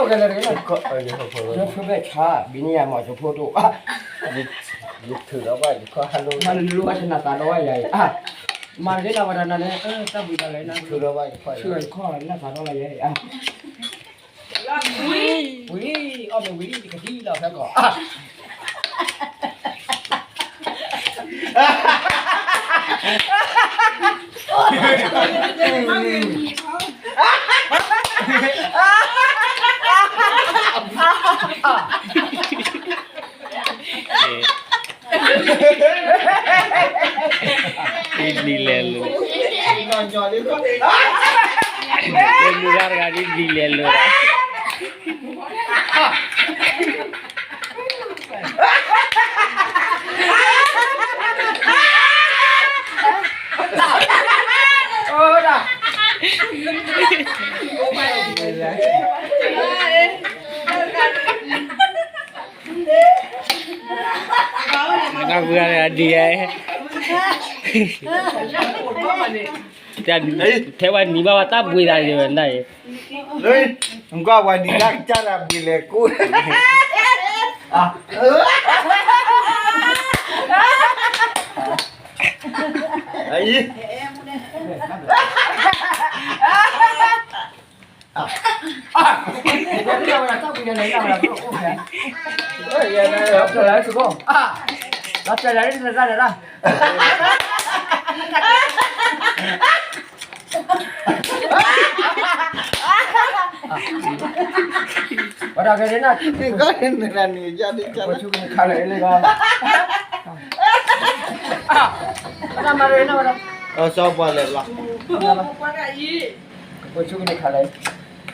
လၢလၢလၢ ယဖိဘၣ်ဆါ ဘံန့ၢ်ယၤမၤယဖိဒိၣ်, ယထုးဒီးဘၣ်ယခီၣ်ဟဲလိ ဟဲလိဝဲတနၤသးဒီးဝဲယၤအံၤ, မၤတက့ၢ်နၤဝဲဒၣ်နၤန့ၣ် တၢ်ဘှံးသးလၢနၤ ထုးဒီးဘၣ်ယခီၣ် ထုးယခီၣ်နၤသးဒီးဝဲယၤအံၤ, ဝံၤ အီၣ်မ့ၢ်ဝံၤ ယကဒံလီၤဖဲကီး ဒ်လဲၣ်လိၤ, မုၢ်ဂၤတဂၤဒ်လဲၣ်လိၤ, တၢ်ဝံၤဒ်အံၤ, ထဲဝဲနံၤဘၣ်ဝဲတၢ်ဘှံးသးန့ၣ်ဝဲဒၣ်အံၤ, ကွၢ်ဝဲနံၤတၢ်ကစၢ်တၢ်ဘှံးလဲၤကူ, အံၤ ဝဲဒၣ်ကဲဒ်နၤ, နကနၤန့ၣ် ယၤဒ်ကလၢ တၢ်မၤရနဝဲဒၣ်, အစီၤပှၤလဲၤဘျီ, ကပိာ်ဆူကနံၤခါလၢ,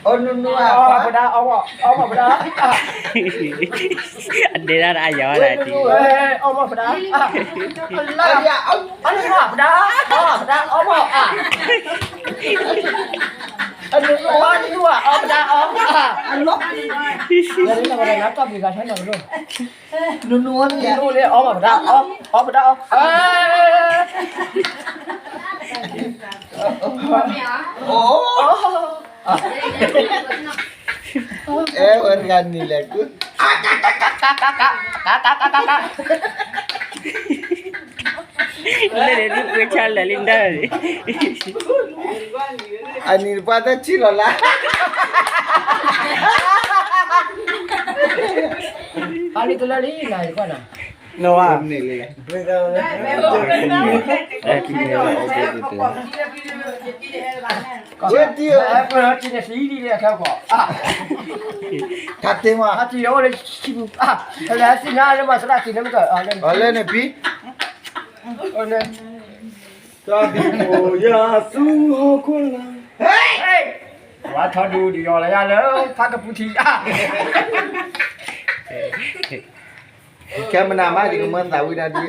အိၣ်နူနူဧါ, အီၣ်မ့ၢ်ပဒါ, အီၣ်မ့ၢ်, အီၣ်မ့ၢ်ပဒါ, အဒဲဒၣ်အယၤဝဲဒၣ်တံၢ်, အီၣ်မ့ၢ်ပဒါ, အီၣ်မ့ၢ်ပဒါ, အီၣ်မ့ၢ်ပဒါ, အီၣ်မ့ၢ်ပဒါ, အီၣ်မ့ၢ်ပဒါ, အီၣ်မ့ၢ်ပဒါ, နူနူန့ၣ် အီၣ်မ့ၢ်ပဒါ, အီၣ်မ့ၢ်ပဒါ, အီၣ်, အဲဝဲတဂၤနံၤလဲၤကူ, လၢန့ၣ်ဒုးဝဲဆါလၢာ်လံဒၣ်, အနံၤတပှၢ်တၢ်ထံၣ်လီၤလၢ, အလံတလၢလံနၤကွၢ်နၤ, နဝၤန့ၣ်လံ, ဝဲတံၢ်, ထါတ့မး, ထါတ့အိၣ်လၢဆံပူၤ, ဖဲလဲၣ်သ့ၣ်ညါလၢမၤသရၣ်တံၢ်လၢမတၤ, လၢန့ၣ်ဖံ, တၢ်ဘံၣ်ဖိယၤဆူဟီၣ်ခိၣ်လာ်, ဝါထီဒူဒံးယီၤလၢယၤလၢ ဖးကပူၤထံး, ခဲမနၤမး ယကမၢသးဝံၣ်ဒၣ်ဒ်,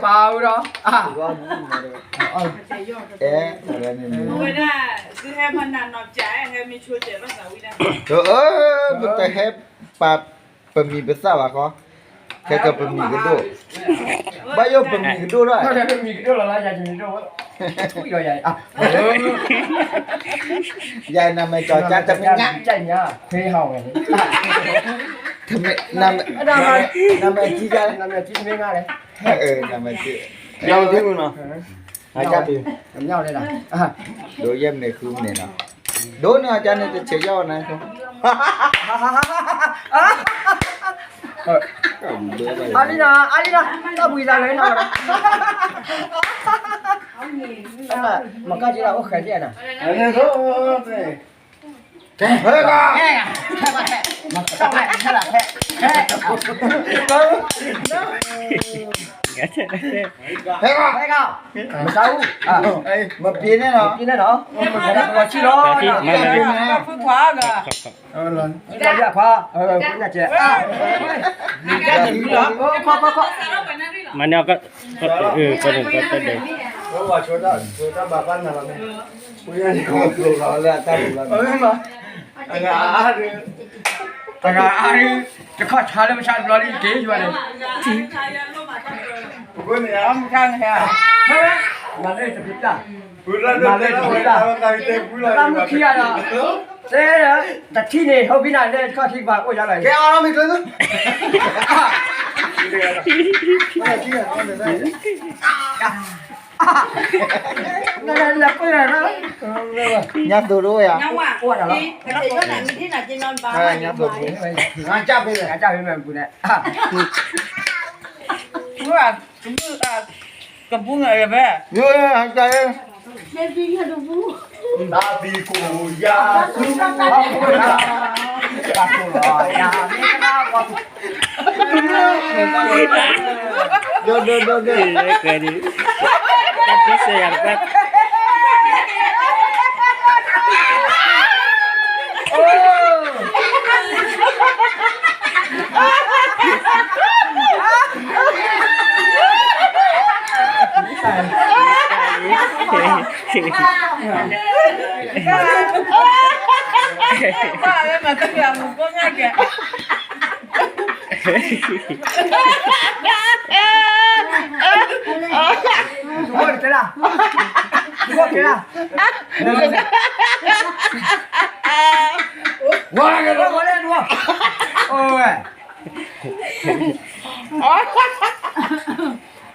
ပာ်ဝဲဒီး, အဲ, ဝဲဒၣ်, ဟဲမနၤနီၤပၠး ဟဲမ့ၢ်ဆိကဲဘၣ်သးဝံၣ်ဒၣ်, ပတဟဲပာ် ပမံၤပသၣ်ဘၣ်ဃီ, ခဲကပမံၤကဒိၣ်, ဘၣ်ယိၣ်ပမံၤကဒိၣ်လီၤ, ပမံၤကဒိၣ်လီၤလၢယၤတမံၤဒိၣ်, ယၤနမ့ၢ်ကၠီကၠါတမ့ၢ်ညါ, ခွ့ဟီၣ်ဝဲ, နမ့ၢ်ကၠီကၠါ, နမ့ၢ်ကၠီတမ့ၢ်ညါလဲၣ်, နမ့ၢ်ကၠီ, ယၤမ့ၢ်ကၠီ, ဒိယဲၢ်မ့ၢ်ဃုမ့ၢ်နီၤ, ဒိန့ၣ်အကၠါန့ၣ်တဆဲးယီၣ်နၤ, အါလံနီၤ, အါလံနီၤ, တၢ်ဘှံးသးလၢနီၤ, မၤကၢ်က့ၤလၢအိၣ်ဃဲးက့ၤနီၤ, ဟဲကီး, ဟဲကီး, ဟဲကီး, ဟဲကီး, မစၢ်အူ, မပ့ၤန့ၣ်နီၤ, မပ့ၤန့ၣ်နီၤ, မပ့ၤန့ၣ်နီၤ, မပ့ၤန့ၣ်နီၤ, ခွါ, ခွါ, ခွါ, ခွါ, မၤန့ၢ်အီၤက, ကဒဲး, တဂၤအါဒုး, တဂၤအါဒုး, တခီၣ်ဆါလၢမဆါတဘျီလံ က့ၤယွၤန့ၣ်, ပကိးန့ၣ်အမခါန့ၣ်ဧါ, မၤလၢတပျၢ် မၤလၢတၢ်မုၢ်ခံဂၤဒီး, တဲ, တထံၣ်န့ၣ် ဟိဘံနၤလၢတခီၣ်ထံကပၤအိၣ်ယါလီၤ, ကဲအီၤမ့ၢ်ကျၢၤ, လၢပၢၢ်လီၤ, ညၣ်ဒိၣ်တအိၣ်ယၤ, ညၣ်ဒိၣ်တအိၣ်, ကဘုၣ်, ကဘုၣ်, ကဘုၣ်, တၢ်သံကိးယၤ, ဒိၣ်ဒိၣ်ဒိၣ်ဒိၣ်, တၢ်သံစဲယၤတပၢ်,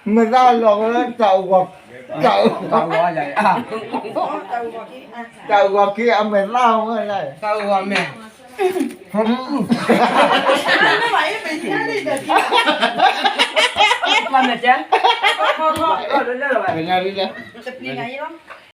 မ့ၢ်တၢ်လီၤဝဲ, တၢ်အူဂီၤ, တၢ်အူဂီၤက့ၤအမဲာ်သၣ်ဝဲလဲၣ်, တၢ်အူဂီၤမဲာ်, ပှၤမဲာ်တဲ, တပျံၤနၤအံၤလီၤ.